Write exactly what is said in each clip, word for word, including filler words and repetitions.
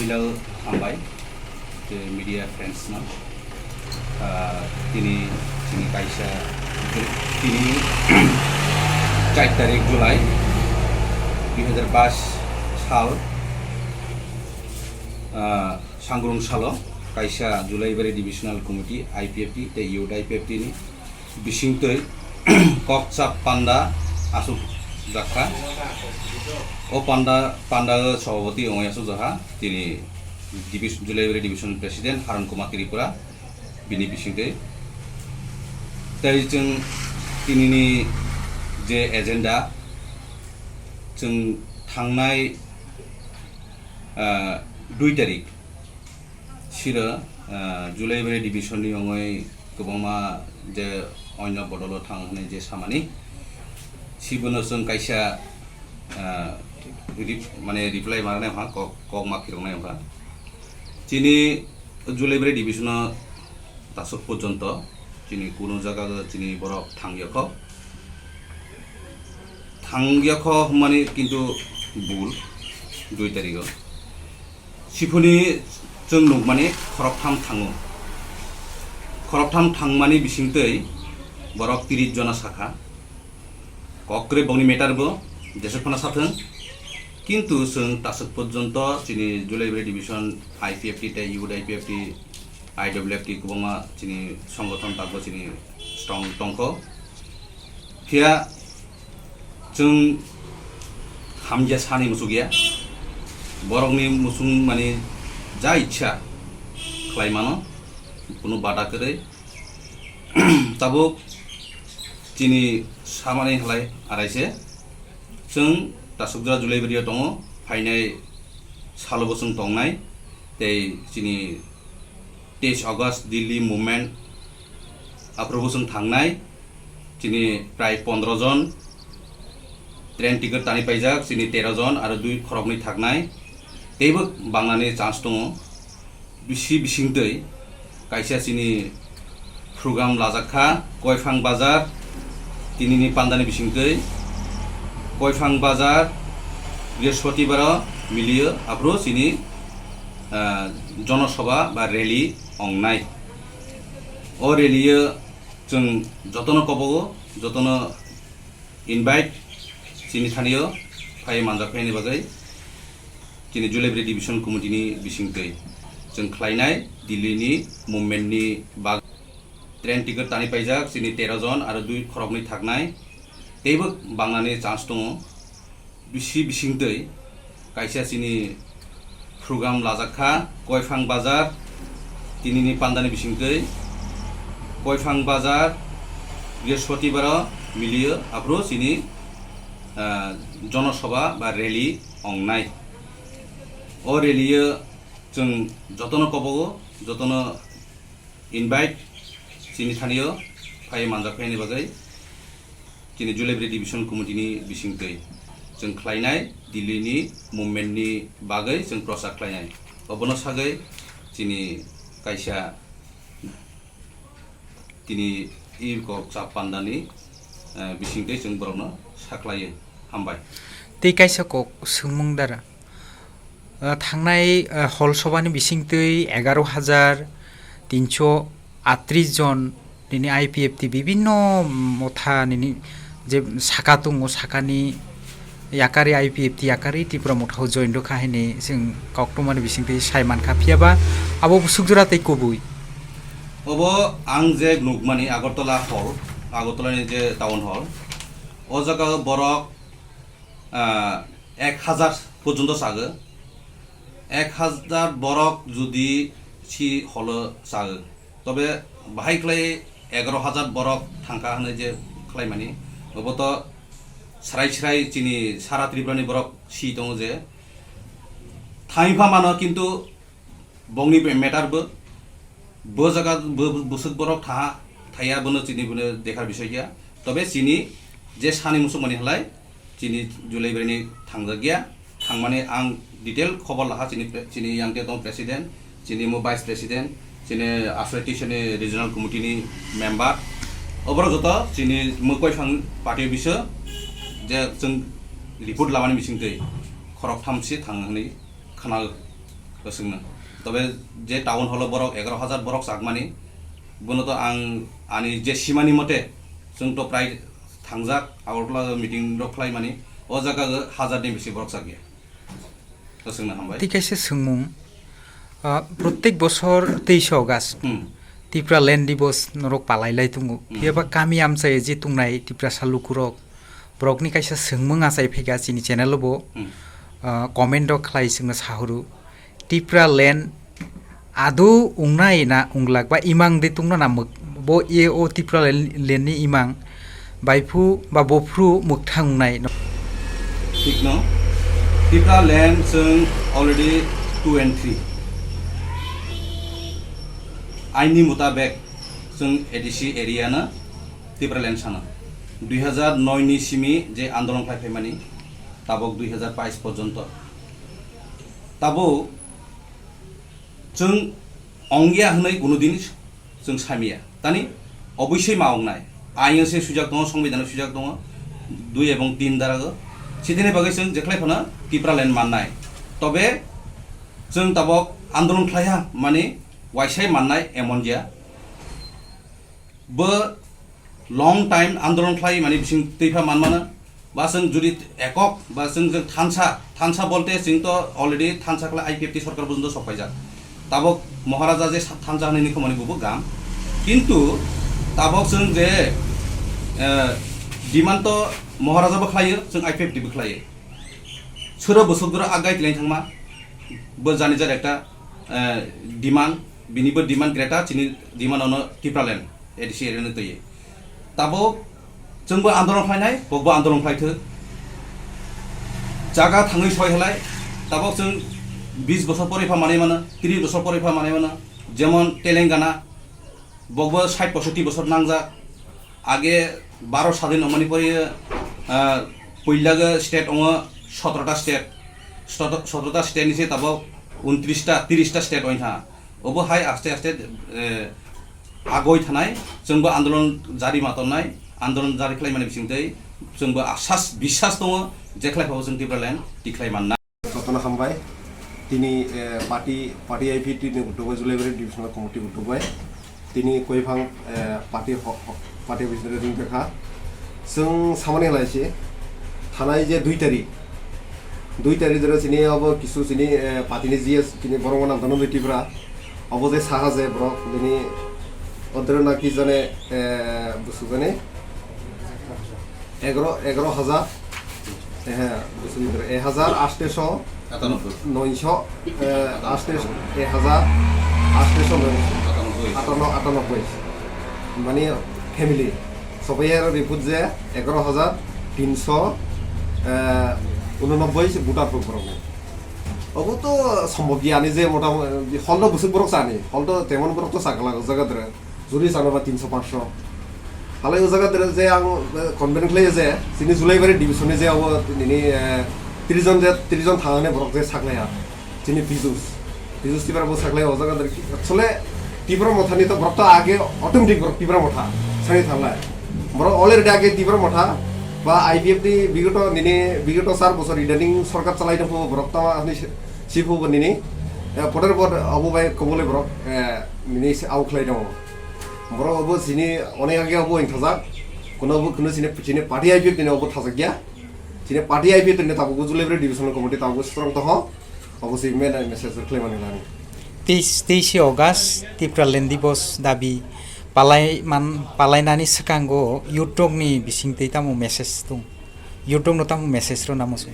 Hello, hambai, je media friends no. Ah, tini, tini kaisa, tini char tarik July dui hazar bais sal, ah, Sangrung salo kaisa Julaibari Divisional Committee, I P F T tei Youth I P F T ni bisingtwi kokchap panda asuk jakha. O panda, panda o sobhapati wngwi asuk jakha tini divis-, Julaibari Division President Haron Kumar Tripura bini bisingtwi. Tei chwng tinini je agenda, chwng thangnai, ah, dui tarik siro, ah, Julaibari Division ni wngwi kwbangma je onyo bodolo thang hwnwi je samani, sibono chwng kaisa, ah, rip-, mane reply ma rwnai wngkha, kok, kok ma phiroknai wngkha. Chini Julaibari Division o tasuk porjonto chini kuno jaga o chini borok thang yakho. Thang yakho hwnmani kintu bul, dui tarigo. Siphuni chwng nukmani khoroktham thango. Khoroktham thangmani bisingtwi borok tiris jona sakha. Kokre bongni matter bo jesuk phano sathwng. Kintu chwng tasuk porjonto chini Julaibari Division I P F T tei Youth I P F T, I W F T kwbangma chini songothon tabuk chini strong tongkho. Phiya chwng hamya sani muchukya, borokni muchung mani ja ichha khlai mano, kunu bada kwrwi. Tabuk chini samani halai araise, chwng tasukjora Julaibari o tongo, phainai salo bo chwng tongnai, tei chini teis August Delhi movement, aphuru bo chwng thangnai, chini prai pondro jon train ticket tani paijak, chini tero jon aro dui khoroknwi thaknai, teibo bangnani chance tongo. Bisi bisingtwi kaisa chini program lajak kha, Koiphang Bazar, tinini pandani bisingtwi Koiphang Bazar, Brihospotibaro milio, aphuru chini, ah, jonosobha ba rally ongnai. O rally o chwng jotono kobogo, jotono invite chini thanio phai manjak phaini bagwi chini Julaibari Division Committee ni bisingtwi chwng khlainai Delhi ni movement ni bag train ticket tani paijak chini tero jon aro dui khoroknwi thaknai teibo bangnani chance tongo. Bisi bisingtwi kaisa chini program lajak kha, Koiphang Bazar, tinini pandani bisingtwi Koiphang Bazar, Brihospotibaro milio, aphuru chini, ah, jonosobha ba rally ongnai. O rally o chwng jotono kobogo, jotono invite chini thanio phai manjak phaini bagwi chini Julaibari Division Committee ni bisingtwi chwng khlainai Delhi ni movement ni bagwi chwng prochar khlainai. Obono sagwi chini kaisa tini i kokchap pandani, eh, bisingtwi chwng borokno sakhlaiwi hambai. Tei kaisa kok swngmung dara. Ah, thangnai, ah, hol sobani bisingtwi egaroh hajar tinso atris jon nini I P F T bibinno motha nini je saka tongo, sakani yakarwi I P F T yakarwi Tipra Motha o join rwkha hwnwi chwng koktwmani bisingtwi sai mankha, phiyaba abo bwswk jora tei kubui. Obo ang je nukmani Agartala hall, Agartala ni je town hall, o jaga o borok, ah, ek hajar porjonto chago. Ek hajar borok jodi si holo chago, tobe bahai khlai egaroh hajar borok thangkha hwnwi je khlaimani, obo to srai srai chini sara Tripura ni borok si tongo je thangwi pha mano, kintu bongni be-, matter bo, bo jaga bo, bo, bwswk borok thaha, thaya bono chini bono dekhar bisoi ya. Tobe chini je sani musuk mani halai, chini Julaibari ni thangjak ya. Thangmani ang detail khobor laha chini pre-, chini yang tong president, chini mo vice president, chini Aswai Tisani regional committee ni member. Oborok joto chini mo Koiphang party biso je chwng report lamani bisingtwi khorok tham si thang hwnwi khwnago. Kwchwngno. Tobe je town hall o borok egaroh hajar borok chakmani, bono to ang ani je simani mote chwng to prai thangjak, Agartala meeting rok khlaimani, o jaga o hajar ni bisi borok chakya. Kwchwngno hambai. Tei kaisa swngmung, ah, protek bosor teishe August Hmm. Tipra Land Dibosh norok palai lai tongo. Hmm. Phiya ba kami amchai je tongnai Tiprasa lukurok, borokni kaisa swngmung achai phaikha chini channel o bo, Hmm. ah, comment rok khlai chwngno sahoro. Tipra Land ado wngnai na wnglak ba imang de tongna na mwk-, bo e o Tipra Land, Land ni imang bai phu ba bo phru mwkthang wngnai no. Thik no, Tipra Land chwng already two and three. Aini mutabek chwng A D C area no Tipra Land sana. Dui hajar noi ni simi je andolon khlai phaimani, tabok dui hajar bais porjonto. Tabok chwng ongya hwnwi kunu din chwng samya. Tani obwisoi ma ongnai. Aino se sujak tongo, songbidano sujak tongo, dui ebong tin darago. Sitini bagwi chwng jekhlai phano Tipra Land mannai. Tobe chwng tabok andolon khlaiha mani waisai mannai emon jia. Bo long time andolon khlai mani bising twi pha man mano. Ba chwng jodi ekok, ba chwng, chwng thansa, thansa bolte chwng to already thansa khlai I P F T sorkar porjonto sok paijak. Tabok Maharaja je sa-, thansa hwnwi ni khomani bubo gam. Kintu tabok chwng je, eh, demand to Maharaja bo khlaio, chwng I P F T bo khlaio. Suro bwswk doro agai tilai thangma, bo jani jar ekta, eh, demand, bini bo demand greta, chini demand ono Tipraland, A D C area no twi. Tabok chwngbo andolon khlainai, bokbo andolon khlaithwk. Jaga thangwi soi halai, tabok chwng bis bosor pore pha manwi mano, tris bosor pore pha manwi mano, jemon Telangana, bokbo sait posotti bosor nangjak. Age baro sadin wngmani pore, ah, puila ge state wngo sotrota state. Soto-, sotrota state ni se tabok untris ta, tris ta state wngkha. Obo hai aste aste, eh, agoi thanai, chwngbo andolon jari ma tongnai, andolon jari khlaimani bisingtwi chwngbo asas bisas tongo, jekhlai phabo chwng Tipraland tikhlai manna. Jotono hambai. Tini, eh, party, party I P T ni kutubai, Julaibari divisional committee kutubai. Tini koiphang, eh, party ho-, ho-, party office ni ring kha. Chwng samani halai se, thanai je dui tarik, dui tarik jora chini abo kisu chini, eh, party ni G S chini borok wana Dhananjay Tripura. Abo je saha je borok bini odre na ki jane, eh, busu jane egaro, egaro hajar, eh, busu jane ek hajar aste sho, Atanoboi. Noisho, eh, aste, ek hajar aste sho noisho, Atanoboi. Atano-, atanoboi. Mani family. Sobai aro report je egaro hajar tinsho, eh, unonoboi se voter borok borok. Obo to sombhob ya ani je mota moti hol do bwswk borok chani, hol do temon borok to chakla o jaga dre. Juri chano ba tinsho pansho. Halai o jaga dre je ang, eh, convene khlai je, chini Julaibari division ni je abo nini, eh, tris jon je, tris jon thangani borok je saklaiya. Chini Pijus. Pijus Tipra bo saklai o jaga dre. Actually, Tipra Motha ni to borok to age automatic borok Tipra Motha sani thanglai. Borok already age Tipra Motha ba I P F T bigoto nini bigoto char bosor returning sorkar chalai tongpho borok tama ani si-, sipho bo nini, eh, poder pod abo bai kobole borok, eh, nini se au khlai tongo. Borok obo chini onek age obo wng thajak. Kuno obo kuno chini, chini party I P F T ni obo thajak ya. Chini party I P F T ni tabuk Julaibari divisional committee tabuk strong toho. Obo si men message khlai mani lani. Teis, teishe August Tipraland Dibosh dabi palai man, palainani swkango youth rokni bisingtwi tamo message tung? Youth rokno tamo message rwna muchung?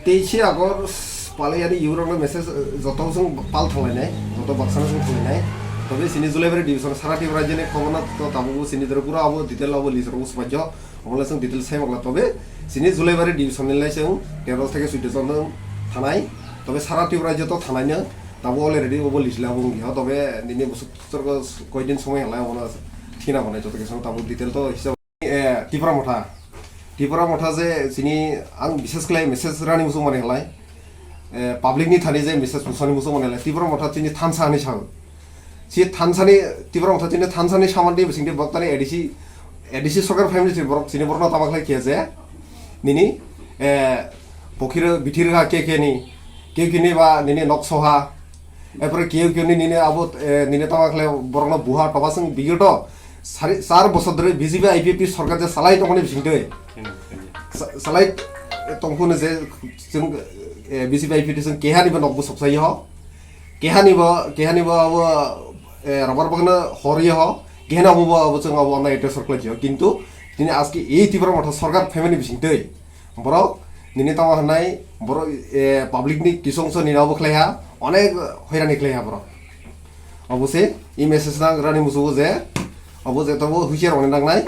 Teishe August palai ani youth rokno message, eh, joto chwng pal thanglainai, joto baksano chwng thanglainai. Tobe chini Julaibari division sara Tripura rajyoni khobor no to tabuk chini doro pura abo detail abo list rok swbaijak. Omo le chwng detail sai mokla, tobe chini Julaibari division ni lai chwng tero theke suido jon thanai. Tobe sara Tripura rajyo to thanai no, tabo already obo list le abo wngya. Tobe nini bwswk sorgo koidin somoi halai obono thina hwnai joto kisa tabo detail to hisab. Eh, Tipra Motha. Tipra Motha je chini ang bises khlai message rani muchung mani halai. Eh, public ni thani je message pusani muchung mani halai. Tipra Motha chini thansa hani sao. Si thansani, Tipra Motha chini thansani samandi bisingtwi borok tani A D C, A D C sorkar family si borok chini borokno tama khlai khe je nini, eh, pokhiro bithir ha ke ke ni, Keu kini ba nini nok soha. Epore keu kini nini abo, eh, nini tama khle borokno buha toba sung bigoto sari, sar bosor dhori B J P I P F T sorkar je salai tongmani bisingtwi. Sa-, salai tongphunu je chwng, eh, B J P I P F T chwng kehani bo nokbo soksaio. Kehani bo, kehani bo abo, eh, rubber bagno horio ho. Kehani abo bo abo chwng abo online transfer khlaio. Kintu tini aski ei Tipra Motha sorkar phaimani bisingtwi borok nini tama hwnai borok, eh, public ni kisongso nini abo khlaiha, onek hoirani khlaiha borok. Abo se e message nang rani musugo je abo je tobo huichar oni nangnai.